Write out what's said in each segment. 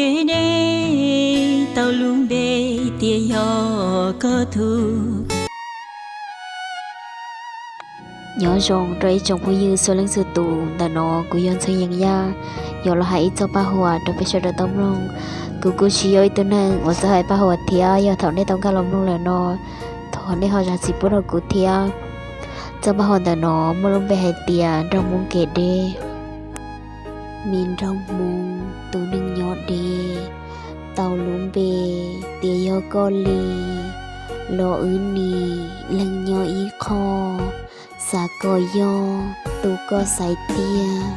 Deb deb tau lub npe tias yog koj tug. Nyob zoo rau ib tsoom phooj ywg txhua leej txhua tus. Ntawm no kuv yog Ntxhee Yees Yaj, yuav los hais ib txoj paj huam rau peb sawv daws tau mloog. Kuv kuj tsis yog ib tug neeg uas txawj hais paj huam thiab, yog thaum nej tau nkag los mloog lawm no, thov nej ho zam txim pub rau kuv thiab. Txoj paj huam ntawm no muaj lub npe hais tias nraug Hmoob kev deb. Me nraug Hmoob tus neeg nyob deb, tau lub npe tias yog koj li, los wb nim leeg nyob ib qho, xav kom yog tus koj xaiv tiag,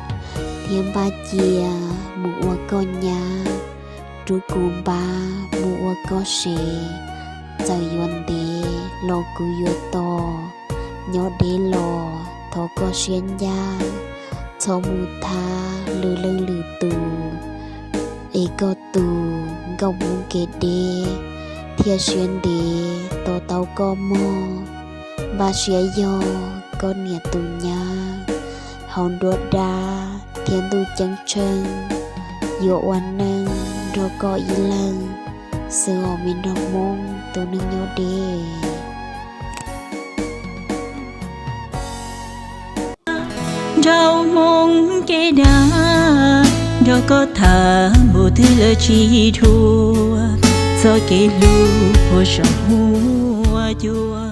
thiab npaj cia mus ua koj nyab, rub kuv npab mus ua koj sev, txawm yuav ntev los kuv yuav tos, nyob deb los thov koj siab ncaj, txhob mus thab lwm leej lwm tus, es koj tus nkauj Hmoob kev deb thiaj siab ntev tos tau koj mog. Npaj siab yog koj niam tus nyab, hauv nruab dab thiab ntuj ceeb tsheej, yuav ua neej nrog koj ib leeg xwb os me nraug Hmoob tus neeg nyob deb. Nraug Hmoob kev dab, nrog koj tham npaum twg lawm tsis dhuav, txoj kev hlub puag saum huab cua.